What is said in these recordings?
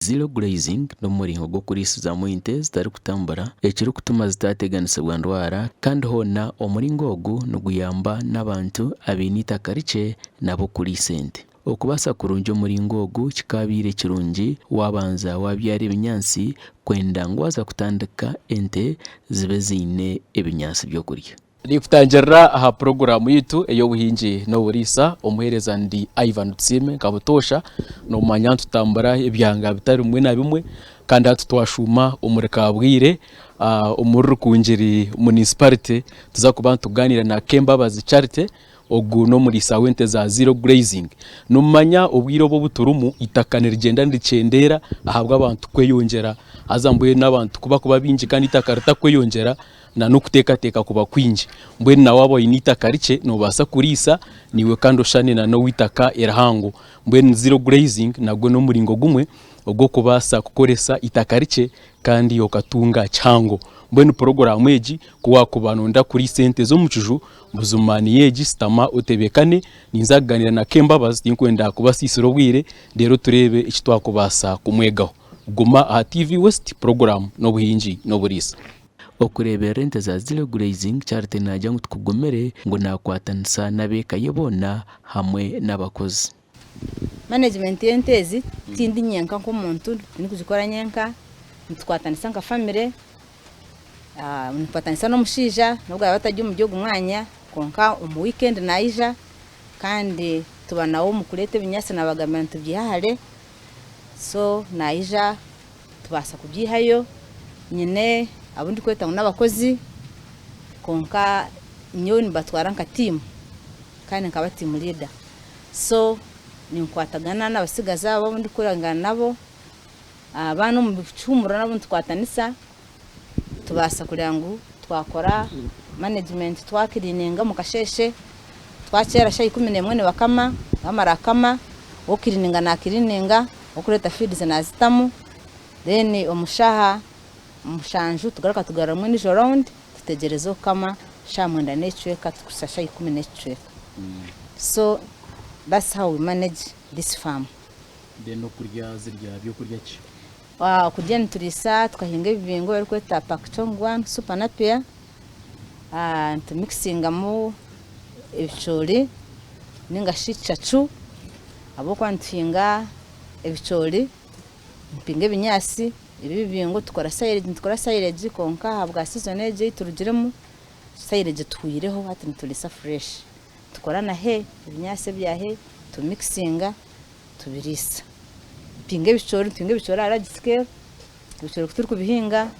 Zero grazing n'omuringo gw'okuriisizamu ente zitarikutambura ekirikutuma zitaateganisibwa ndwara kandi hoona omuringo ogu niguyamba n'abantu abaine eitaka rikye nabo kuriisa ente. Okubaasa kurungi omuringo ogu kikaabaire kirungi waabanza waabyara ebinyaatsi kwenda ngu waaza kutandika ente zibe ziine ebinyaatsi by'okurya. Nikutangirira aha puroguraamu yaitu ey'obuhingi n'oburiisa, omuheereza ndi Ivan Tusiime nka butoosha noomanya nitutambura ebyanga bitari bimwe na bimwe kandi hati twashuuma omuri Kabwire omuri Rukungiri munisiparite tuza kuba nitugaaniira na Kembabazi Charity Ogu n'omuriisa w'ente za zero grazing. Nomanya obwire obu obuturimu eitaka nirigyenda nirikyendeera ahabw'abantu kweyongyera haza mbwenu abantu ku bakuba baingi kandi eitaka ritakweyongyera na n'okuteekateeka kuba kwingi. Mbwenu nawe waaba oine eitaka rikye noobaasa kuriisa naiwe kandi oshushane na n'oweitaka erihango. Mbwenu zero grazing nagwo n'omuringo gumwe ogw'okubaasa kukoresa eitaka rikye kandi okatunga kihango. Mbwenu puroguraamu egi ku waakuba nooyenda kuriisa ente z'omu kiju, buzima niyo egi, shutama otebeekane, ninza kugaaniira na Kembabazi tinkwenda kubasiisira obwire, reero tureebe eki twakubaasa kumwegaho. Guma aha TV West, puroguraamu n'obuhingi n'oburiisa. Okureeberera ente za Zero Grazing, Charity naagira ngu tikugumire ngu naakwatanisa n'ab'eka ye boona hamwe n'abakozi. Management y'ente ezi tindi nyenka nk'omuntu tindikugikora nyenka, nitukwatanisa nka family, nitukwatanisa n'omushaija n'obu araabe atari omuri ogu mwanya kwonka omu weekend naija kandi tuba nawe omu kureeta ebinyaatsi naabagambira nitubyiha hare so naija tubaasa kubyihayo, nyine abu ndikweta ngu n'abakozi kwonka nyowe nimbatwara nka tiimu kandi nkaba tiimu liida. So ninkwatagana n'abatsigazi abo abu ndikurangana nabo, abaana omu kihuumuro nabo nitukwatanisa tubaasa kureeba ngu twakora management twakiriininga omu kasheeshe, twakyera shaaha 11 nibakama, bamara kukama, ow'okukiriininga naakiriininga, ow'okureeta feeds naazitamu, then omu shaaha 7 tugaruka tugaruramu endiijo round tutegyereza okukama shaaha 9 n'ekicweka tukuhitsya shaaha 10 n'ekicweka. So that's how we manage this farm. Then okurya zirya byokurya ki? Okurya nituriisa tukahinga ebibingo ebarikweta pakchongwan, super napier, nitumikisingamu ebicoori ninga shi cacu ahabw'okuba nituhinga ebicoori, nituhinga ebinyaatsi, ebi ebibingo tukora silage nitukora silage kwonka ahabwa season egi ei turugiremu Silage tuhwireho hati nituriisa fresh. Nitukora na hay, ebinyaatsi ebya hay tumikisinga tubiriisa. Nituhinga ebicoori, nituhinga ebicoori aha large scale, ebicoori ku turikubihinga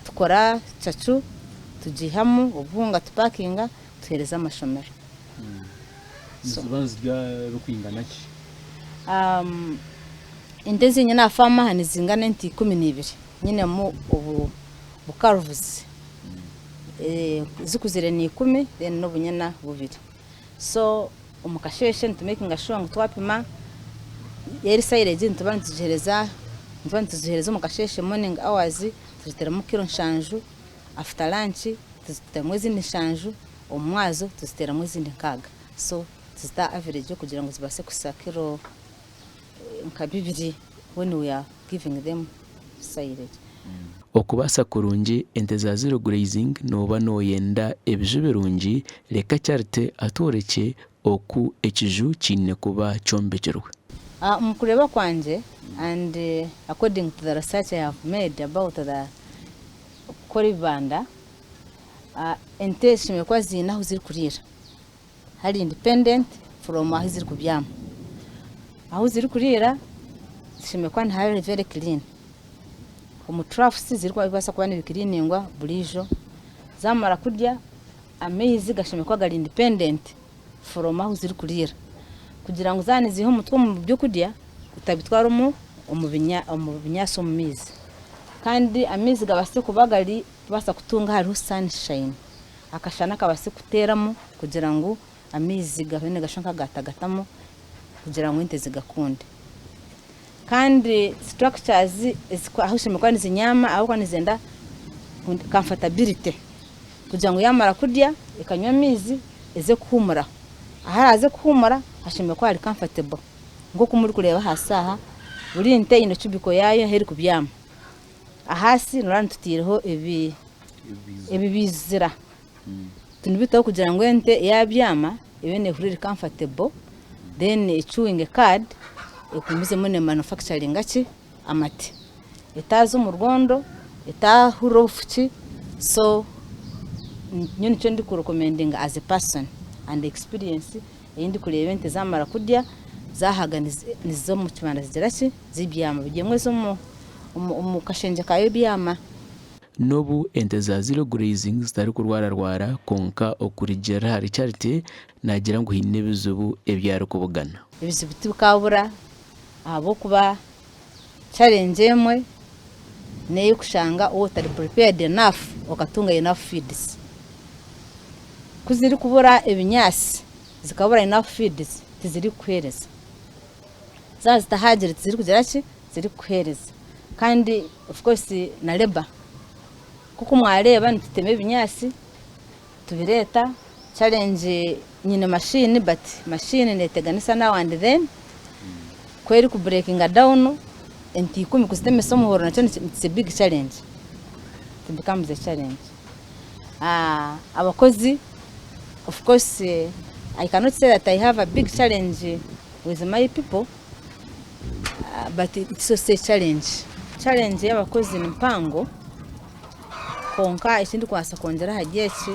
tukora cacu tugiihamu obuhunga tupakinga tuheereza amashomero. Niziba nizirya birikwingana ki? Ente ezi nyine aha faamu aha nizingana ente 12. Nyinemu obu calves. Zikuzire ni ikumi then n'obunyana bubiri. So omu kasheeshe nitu makinga sure ngu twapima eri silage nituba nitugiheereza nituba nituziheereza omu kasheeshe morning hours tuziteeramu kiro 7, after lunch tuziteeramu ezindi 7, omu mwazo tuziteeramu ezindi 6. So tuzita average kugira ngu zibaase kuhitsya kiro nka 2 when we are giving them silage. Okubaasa kurungi ente za zero grazing nooba nooyenda ebiju birungi, reka Charity atworekye oku ekiju kiine kuba kyombekirwe. Omu kureeba kwangye and according to the research I have made about the kukora ebibanda, ente zishemereire kuba ziine ahu zirikuriira hari independent from ahu zirikubyama. Ahu zirikuriira zishemereire kuba nihari very clean. Omu troughs zirikubaasa kuba nibikiriiningwa buriijo. Zaamara kurya amaizi gashemereire kuba gari independent from ahu zirikuriira kugira ngu zaaba niziiha omutwe omu byokurya otabitwara omu omu binyaatsi omu maizi. Kandi amaizi gabaase kuba gari kubaasa kutunga hariho sunshine, akashana kabaase kuteeramu kugira ngu amaizi gabe nigashusha nk'agaatagatamu kugira ngu ente zigakunde. Kandi structures ahu zishemereire kuba nizinyaama ahabw'okuba nizenda comfortability kugira ngu yaamara kurya ekanywa amaizi eze kuhuumuraho. Ahu araaze kuhuumura hashemereire kuba hari comfortable nk'oku murikureeba ahaasi aha. Buri nte eine cubicle yaayo ahu erikubyama. Ahaasi noreeba nitutaireho ebi ebibiizira. Tinibitaho kugira ngu ente yabyama ebe nehurira eri comfortable then echewinge cud egumizemu ne manufacturinga ki amate. Etaaza omu rwondo, etahurira obufuki so nyowe nikyo ndiku recommendinga as a person and experience ei ndikureeba ente zamara kurya zahaga niziza omu kibanda zigira ki zibyama buri emwe eza omu kashengye kaayo ebyama. N'obu ente za zero grazing zitarikurwararwara kwonka okurugiirira ahari Charity naagira ngu haine ebizibu ebi arikubugana. Ebizibu tibikabura ahabw'okuba challenge emwe n'ey'okushanga waaba otari prepared enough okatunga enough feeds. Ku zirikubura ebinyaatsi zikabura enough feeds tizirikukuheereza. Zaaba zitahaagire tizirikugira ki, tizirikukuheereza. Kandi of course na labour, nk'oku mwareeba nitutema ebinyaatsi tubireeta, challenge nyine machine but machine neteganisa now and then, ku eri ku breakinga down ente ikumi kuzitemesa omuhoro nakyo it's a big challenge, it becomes a challenge. Abakozi of course I cannot say that I have a big challenge with my people but it's also a challenge. Challenge y'abakozi ni mpango kwonka eki ndikubaasa kwongyera ahari eki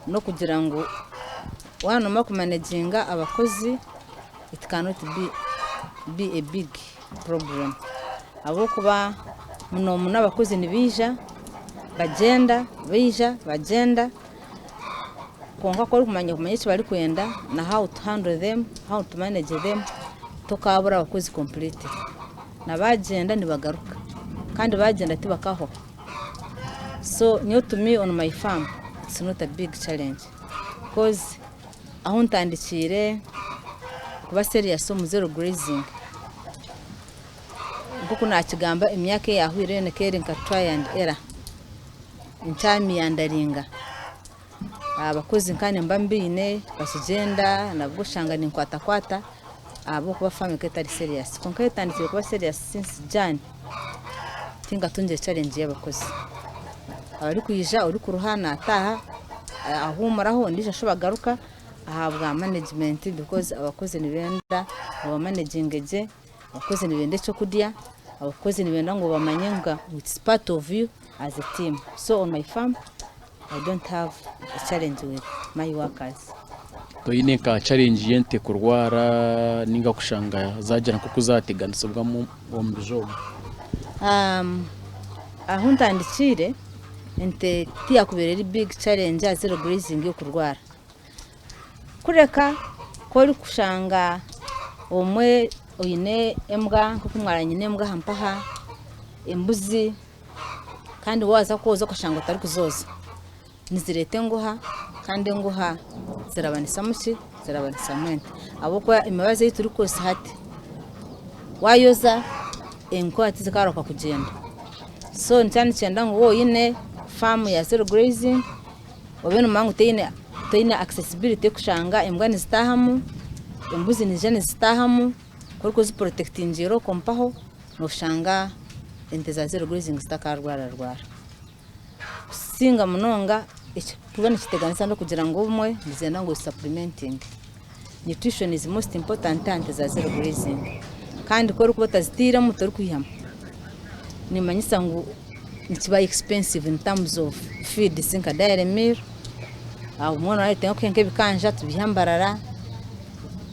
n'okugira ngu waaba noomara kumanaginga abakozi it cannot be a big problem ahabw'okuba muno muno abakozi nibaija bagyenda baija bagyenda kwonka ku orikumanya kumanya eki barikwenda na how to handle them, how to manage them, tokaabura abakozi completely. Na baagyenda nibagaruka kandi baagyenda tibakahwaho. So nyowe to me on my farm it's not a big challenge coz ahu ntandikiire kuba serious omu zero grazing nk'oku naakigamba emyaka eyaahwire yoona ekaba eri nka try and error nkyamiyandaringa. Abakozi nka nimba mbaine bakigyenda nabwo oshanga ninkwatakwata ahabw'okuba faamu ekaba etari serious. Kwonka etandikire kuba serious since Jan, tinkatungire challenge y'abakozi. Abarikwija orikuruha naataaha ahuumuraho ondiijo ashuba agaruka ahabwa management because abakozi nibenda ngu obamanaginge gye, abakozi nibenda ekyokurya, abakozi nibenda ngu obamanye ngu it's part of you as a team. So on my farm I don't have a challenge with my workers. Toine nka challenge y'ente kurwara ninga kushanga zagira nk'oku zateganisibwamu omu bijoogo? Um, ahu ntandikiire ente tiyakubaire eri big challenge aha zero grazing y'okurwara. Kureka ku orikushanga obumwe oine embwa nk'oku mwara nyine embwa aha mpaha, embuzi, Kandi waaza kwoza okashanga otarikuzooza, nizireeta enguha kandi enguha zirabanisamu ki? Zirabanisamu ente. Ahabw'okuba emibazi ei turikukozesa hati, waayoza enguha tizikaaruka kugyenda. So nikyo nikyenda ngu waaba oine faamu ya zero grazing, obe noomanya ngu toine accessibility y'okushanga embwa nizitaahamu, embuzi niziija nizitaahamu, ku orikuziprotectingira okwo mpaho, Noshanga ente za zero grazing zitakarwararwara. Kusinga munonga ekirikuba nikiteganisa n'okugira ngu obumwe nizenda ngu ozi supplementinge. Nutrition is most important aha nte za zero grazing kandi ku orikuba otaziteiremu torikwihamu. Nikimanyisa ngu nikiba expensive in terms of feeds nka dairy meal, obumwe noyetenga kuha nk'ebikanja tubiihe Mbarara.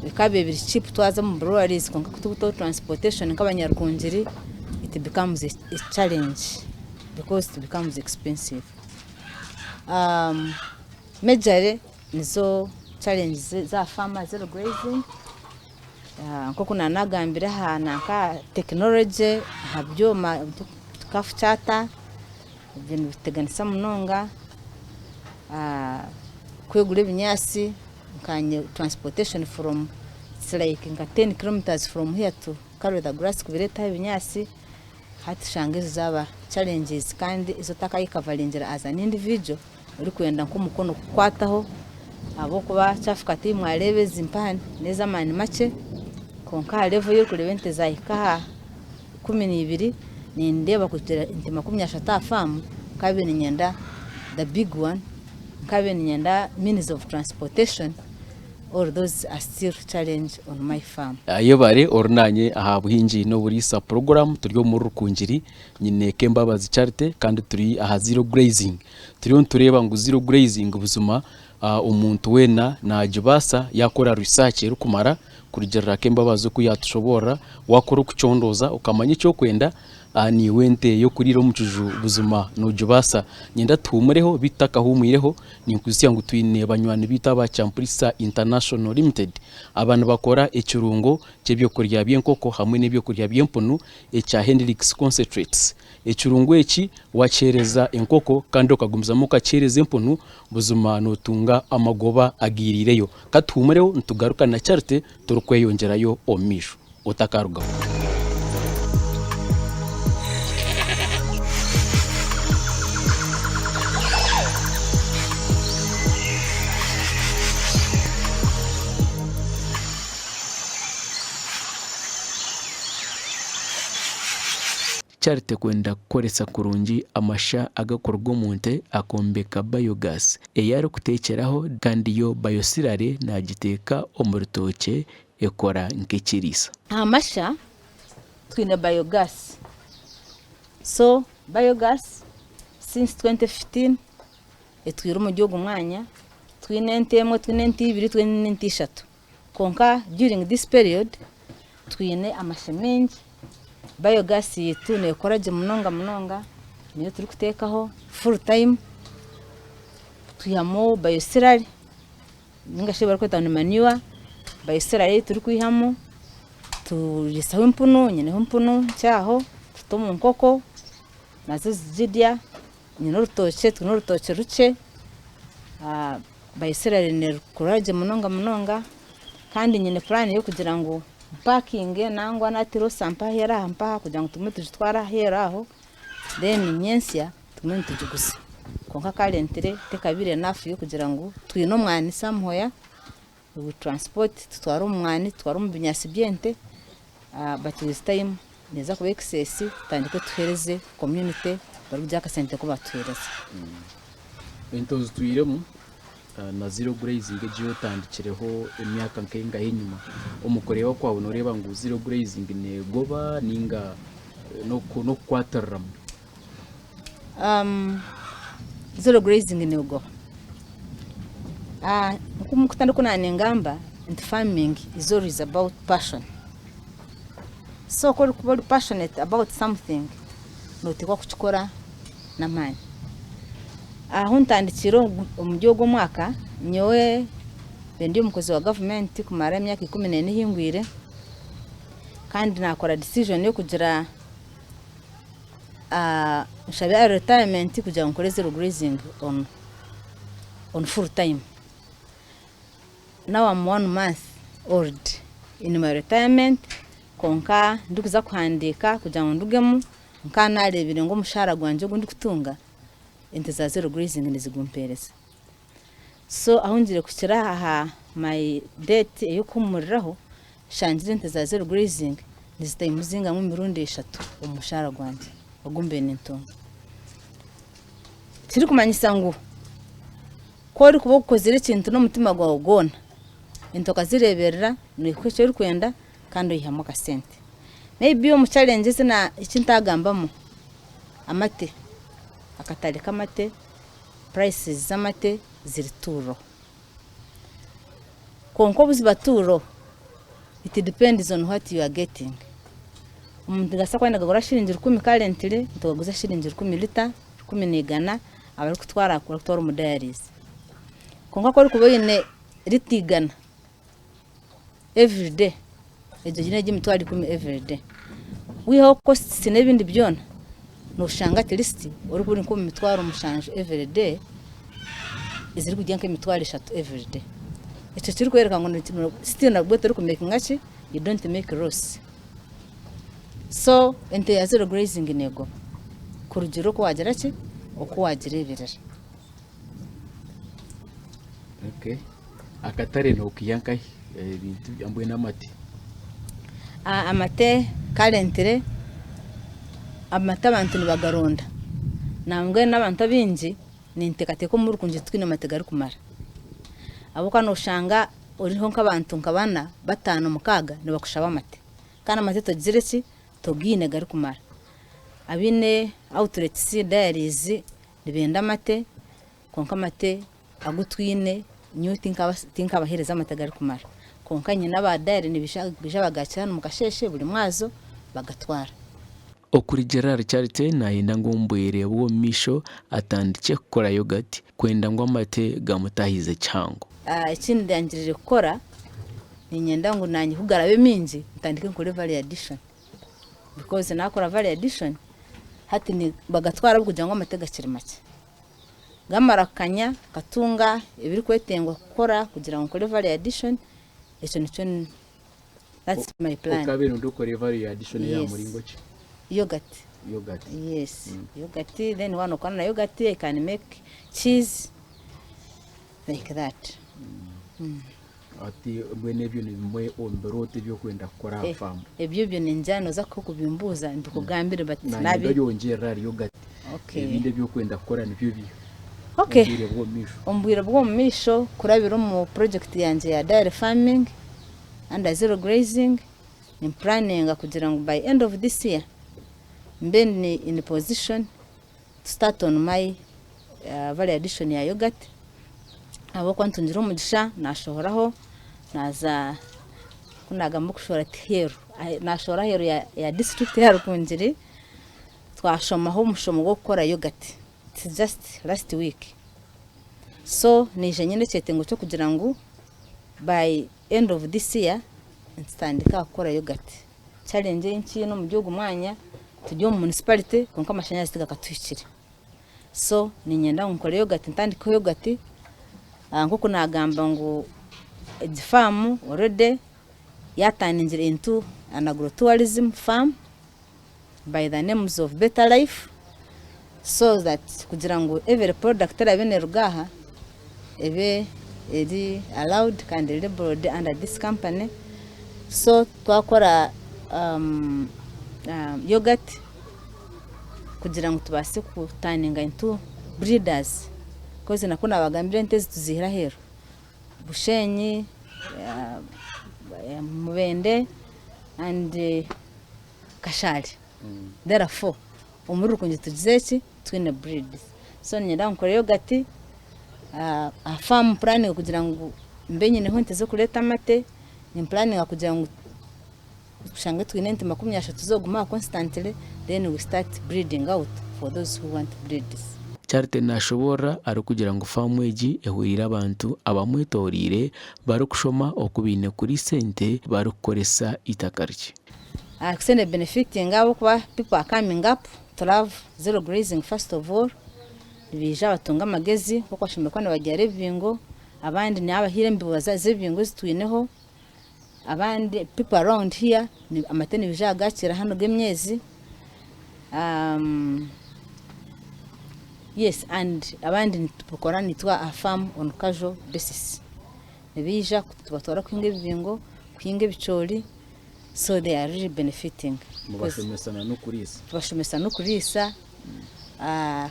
Bikaba biri cheap twaza omu breweries kwonka ku turikutaho transportation nk'abanyarukungiri it becomes a challenge because it becomes expensive. Majorly nizo challenges za farmer zero grazing nk'oku naanagambire aha nanka technology aha byoma calf charter ebyo nibituteganisa munonga, kwegura ebinyaatsi. Nkanye transportation from it's like nka 10 kilometers from here to carry the grass kubireeta aha ebinyaatsi hati shanga ezo zaaba challenges kandi ezi otakayekavaringira as an individual orikwenda nk'omukono kukukwataho ahabw'okuba kyafuka ti mwareeba ezi mpaha n'ez'amaani makye. Kwonka aha level ei orikureeba ente zaahika aha 12, nindeeba kugira ente 30 aha faamu, nkabaire niinyenda the big one, nkabaire niinyenda means of transportation, all those are still challenge on my farm. Yebare ori nanye aha Buhingi n'Oburiisa puroguramu turi omuri Rukungiri nyine Kembabazi Charity kandi turi aha zero grazing. Turiyo nitureeba ngu zero grazing buzima omuntu weena nagibaasa yakora research erikumara kurugiirira Kembabazi oku yatushoboorora, wakora okucondooza okamanya eki orikwenda naiwe ente y'okuriira omu kiju buzima nogibaasa. Niinyenda tuhuumureho beitu tutakahuumwireho Ninkwijutsya ngu twine banywani baitu aba Champulisa International Limited. Aba nibakora ekirungo ky'ebyokurya by'enkoko hamwe n'ebyokurya by'empunu ekya Hendrix Concentrates. Ekirungo eki wakiheereza enkoko kandi okagumizamu okakiheereza empunu, buzima notunga amagoba agairiireyo. Ka tuhuumureho nitugaruka na Charity turikweyongyerayo omu maisho. Otakarugaho. Charity kwenda kukoresa kurungi amasha agakuruga omu nte akombeka biogas ei arikuteekyeraho kandi yo bioslurry naagiteeka omu rutookye ekora nk'ekiriisa. Aha masha twine biogas so biogas since 2015 etwire omuri ogu mwanya twine ente emwe twine ente ibiri twine n'ente ishatu kwonka during this period twine amasha maingi biogas yaitu nekora gye munonga munonga niyo turikuteekaho full time twihamu bioslurry. Ninga shi ei barikweta ngu ni manure bioslurry ei turikwihamu turiisaho empunu, nyineho empunu nkye aho tuta omu nkoko nazo zigirya, nyine orutookye twine orutookye rukye, bioslurry neekora gye munonga munonga kandi nyine puraani y'okugira ngu mpakinge nangwa natirosa mpe aheeru aha mpe aha kugira ngu tugume tugitware aheeru aho then nyentsya Tugume nitugiguza kwonka currently tekabaire enough y'okugira ngu twine omwani somewhere we transport tutware omu mwani tutware omu binyaatsi by'ente but with time neeza kuba excess tutandike tuheereze community barikugira akasente aku batuheereza. Ente ozitwiremu na zero grazing egi ei otandikireho emyaka nk'engahi enyima, omu kureeba kwawe nooreeba ngu zero grazing neegoba nainga n'okukwatiriramu? Zero grazing negoba nk'oku naba ningamba nti farming is always about passion, so ku orikuba ori passionate about something noteekwa kukikora n'amaani. Ahu ntandikire omuri ogu omwaka nyowe ndi omukozi wa gavumenti kumara emyaka 14 ehingwire kandi nakora decision y'okugira nshabe aha retirement kugira ngu nkore zero grazing on full time. Now am one month old in my retirement kwonka ndikuza kuhandiika kugira ngu ndugemu nkaba nareebire ngu omushaara gwangye ogu ndikutunga ente za zero grazing nizigumpeereza. So ahu ngiire kuhikira aha my date ey'okuhuumuriraho, nshangire ente za zero grazing nizitayimuzingamu emirundi eshatu omu mushaara gwangye ogu mbaire nintunga. Ekirikumanyisa ngu ku orikuba okozire ekintu n'omutima gwawe gwona, ente okazireeberera nohika eki orikwenda kandi oihamu akasente. Maybe omu challenge ezi eki ntagambamu, amate, akatare k'amate. Prices z'amate ziri too low. Kwonka obu ziba too low, it depends on what you are getting. Omuntu naabaasa kuba nagagura shiringi rukumi currently, nitugaguza shiringi rukumi lita, rukumi na igana, abarikutwara barikutwara omu diaries. Kwonka ku orikuba oine lita igana everyday, egyo n'egi 100,000 everyday, wihaho costs n'ebindi byona, noshanga at least orikuba ori nk'omu 70,000 everyday, ezirikugira nk'emitwaro eshatu everyday. Ekyo kirikworeka ngu still nabwo torikumekinga ki, you don't make loss. So ente ya zero grazing neegoba kurugiirira oku waagira ki, oku waagireeberera. Okay. Akatare nokiiha nkahi ebintu mbwenu amate? Amate currently amate abantu nibagaronda nambwenu n'abantu abaingi ninteekateeka omu Rukungiri titwine mate garikumara ahabw'okuba noshanga oriho nk'abantu nka bana, bataano, mukaaga nibakushaba amate kandi amate togizire ki togaine garikumara. Abaine outlets, dairies nibenda amate kwonka amate agu twine nyowe tinkabaheereza amate garikumara kwonka nyine aba dairy nibaija bagaakira hanu mukasheeshe buri mwazo bagatwara. Okurugiirira ahari Charity nayenda ngu omu bwire bw'omu maisho atandikye kukora yogati kwenda ngu amate gamutahize kihango. Eki ndangirire kukora niinyenda ngu naanye ku garaabe maingi ntandike nkore value addition because naakora value addition hati bagatwara ahabw'okugira ngu amate gakiri makye. Gamara kukanya nkatunga ebirikwetengwa kukora kugira ngu nkore value addition, ekyo nikyo that's my plan. Okabaire noyenda kukora value addition eya Yes. muringo ki? Yogurt. Yogurt. Yes, yogurt then waaba nokora na yogurt I can make cheese like that. Hati mbwenu ebyo ni bimwe omu birooto ebi orikwenda kukora aha faamu? Ebyo byo ningira nooza kubimbuuza mbikugambire but Naanye nabi ndayongyerera ahari yogati. Okay. Ebindi ebi orikwenda kukora nibyo biiha? Okay. Omu bwire bw'omu maisho. Omu bwire bw'omu maisho kurabira omu project yangye ya dairy farming under zero grazing, nimpuraninga kugira ngu by end of this year mbe ndi in position to start on my value addition ya yogurt ahabw'okuba ntungire omugisha nashohoraho naza ku nagamba okushohora tiheeru nashohora aheeru ya district ya Rukungiri twashomaho omushomo gw'okukora yogurt it's just last week so naija nyine ekyetengo ky'okugira ngu by end of this year nitutandika aha kukora yogurt. Challenge ei nkiine omuri ogu mwanya turi omu municipality kwonka amashanyarazi tigakatuhikire so niinyenda ngu nkore yogurt ntandikeho yogurt nk'oku naagamba ngu egi faamu already yaatandingire into an agro tourism farm by the names of better life so that kugira ngu every product eraabe neeruga aha ebe eri allowed kandi eri labelled under this company so twakora yoghurt kugira ngu tubaase kutaninga into breeders coz nakwo nabagambira ente ezi tuziihire aheeru Bushenyi, Mubende and Kashari therefore omuri Rukungiri tugize ki twine breeds so niinyenda ngu nkore yoghurt aha farm mpuraninge kugira ngu mbe nyineho ente z'okureeta amate, nimpuraninga kugira ngu tushange twine ente 30 z'okuguma aha constantly then we start breeding out for those who want breeds. Charity nashoboorora arikugira ngu faamu egi ehwereire abantu abamwetoreire barikushoma oku baine kuriisa ente barikukoresa eitaka rikye. Kusene benefiting ahabw'okuba people are coming up to love zero grazing first of all, nibaija batunga amagezi nk'oku bashemereire kuba nibabyara ebibingo, abandi naabahaire embibo z'ebibingo ezi twineho, abandi people around here amate nibaija bagaakira hanu g'emyezi, yes and abandi nitukora nitwa aha farm on casual basis, nibaija tubatwara kuhinga ebibingo, kuhinga ebicoori. So they are really benefiting. Mubashomesa na n'okuriisa? Tubashomesa n'okuriisa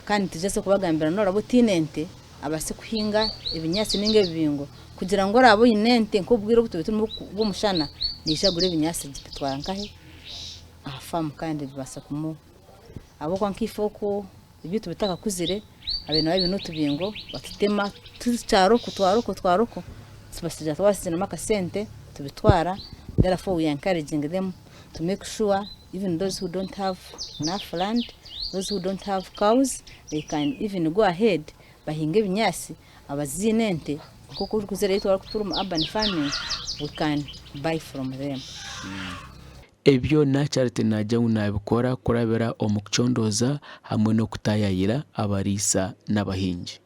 kandi nitugyeza kubagambira n'oraba otaine ente abaase kuhinga ebinyaatsi ninga ebibingo kugira ngu oraabe oine ente nk'obwire obu turimu turimu bw'omushana naija agure ebinyaatsi agibitwara nkahe aha faamu kandi bibaasa kumuha ahabw'okuba nkaife oku ebyaitu bitakakuzire abaine nibaba baine otubingo batutema twara oku twara oku twara oku tubasigira twabasigiramu akasente tubitwara therefore we are encouraging them to make sure even those who don't have enough land, those who don't have cows they can even go ahead bahinge ebinyaatsi abaziine ente nk'oku orikuzireeba itwe abarikutuura omu urban farming we can buy from them. Ebi byona Charity naagira ngu naabikora kurabira omu kucondooza hamwe n'okutaayaayira abariisa n'abahingi.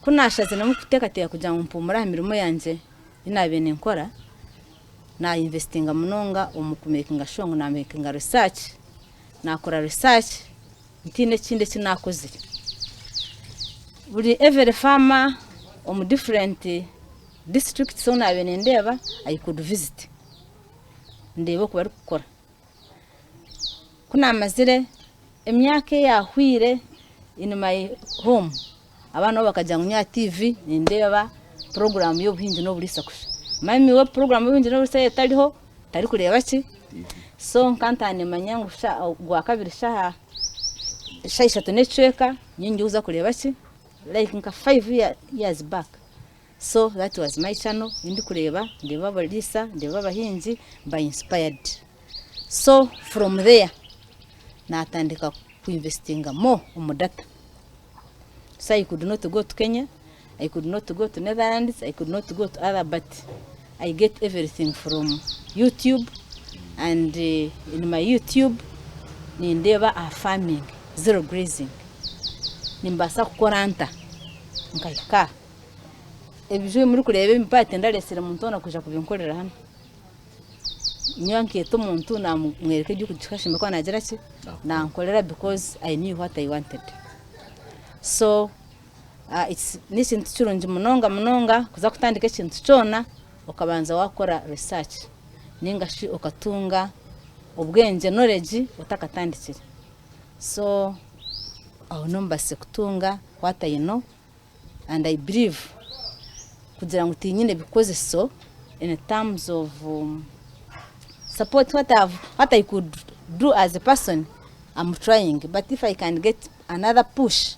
Ku naashaziremu kuteekateeka kugira ngu mpuumure aha mirimo yangye ei naabaire ninkora, naayinvesitinga munonga omu kumeekinga shuwa ngu naameekinga risaaki, naakora risaaki ntaine ekindi eki naakozire. Buri every faama omu different disiturikiti ou naabaire nindeeba, I could visit. ndeebe oku barikukora. Ku naamazire emyaka eyaahweire in my home, abaana bo bakagira ngu nyowe aha TV nindeeba puroguraamu y'obuhingi n'oburiisa kusha. Mummy we puroguraamu y'obuhingi n'oburiisa yaaba etariho tarikureeba ki, so nkantandika nimanya ngu ogwakabiri shaaha ishatu n'ekicweka nyowe ninza kureeba ki, like nka five years back. So that was my channel eyindikureeba, ndeeba abariisa, ndeeba abahingi, mba inspired. So from there natandika ku investinga more omu data. So I could not go to Kenya, I could not go to Netherlands, I could not go to other but I get everything from YouTube and in my YouTube nindeeba aha farming, zero grazing. Nimbaasa kukora nta nkahika aha? Ebiju ebi murikureeba ebi mpaha tindareetsire muntu weena kwija kubinkorera hanu. Nyowe nkeeta omuntu naamwereka eby'okugikashemba ku naagira ki, nankorera because I knew what I wanted. So n'ekintu kirungi munonga munonga kuza kutandika ekintu kyona okabanza waakora research ninga shi okatunga obwengye knowledge otakatandikire. So aho niho mbaasize kutunga what I know. And I believe kugira ngu tinyine bikozeso in terms of support what I have what I could do as a person I'm trying but if I can get another push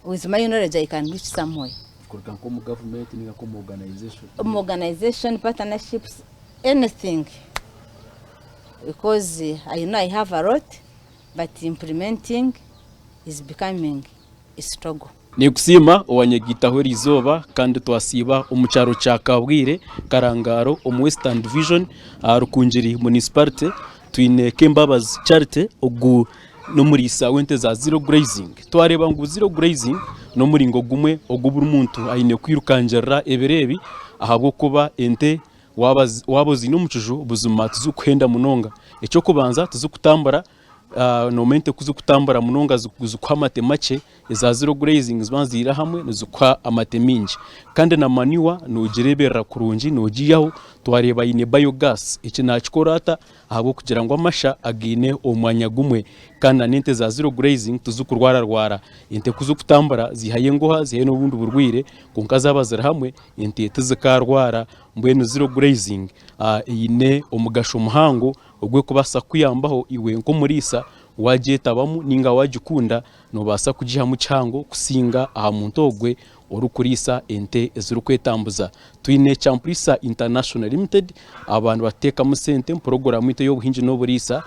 with my knowledge I can reach somewhere. Kuruga nk'omu gavumenti ninga nk'omu organization. Omu organization, partnerships, anything because I know I have a lot but implementing is becoming a struggle. Ninkusiima owanyegaitaho eriizooba kandi twasiiba omu kyaro kya Kabwire, Karangaro omu Western Division aha Rukungiri Municipality. Twine Kembabazi Charity ogu n'omuriisa w'ente za zero grazing. Twareeba ngu zero grazing n'omuringo gumwe ogu buri muntu aine kwirukangirira ebiro ebi ahabw'okuba ente waaba oziine omu kiju buzima tizikuhenda munonga. Eky'okubanza tizikutambura. Noomanya ente ku zikutambura munonga zikuha amate makye, eza zero grazing niziba niziriira hamwe nizikuha amate maingi. Kandi na manure noogireeberera kurungi noogiihaho, twareeba aine biogas, eki naakikora ata? Ahabw'okugira ngu amasha againe omu mwanya gumwe kandi n'ente za zero grazing tizikurwararwara. Ente ku zikutambura ziihayo engoha ziihayo n'obundi burwaire kwonka zaaba ziri hamwe ente tizikaarwara. Mbwenu zero grazing eine omugasho muhango. Ogw'ekubaasa kukuyambaho iwe nk'omuriisa waagyetabamu nainga waagikunda, noobaasa kugihamu kihango kusinga aha muntu ogwe orikuriisa ente ezirikwetambuza. Twine Champurisa International Limited, aba nibateekamu sente omu puroguraamu yaitu ey'obuhingi n'oburiisa.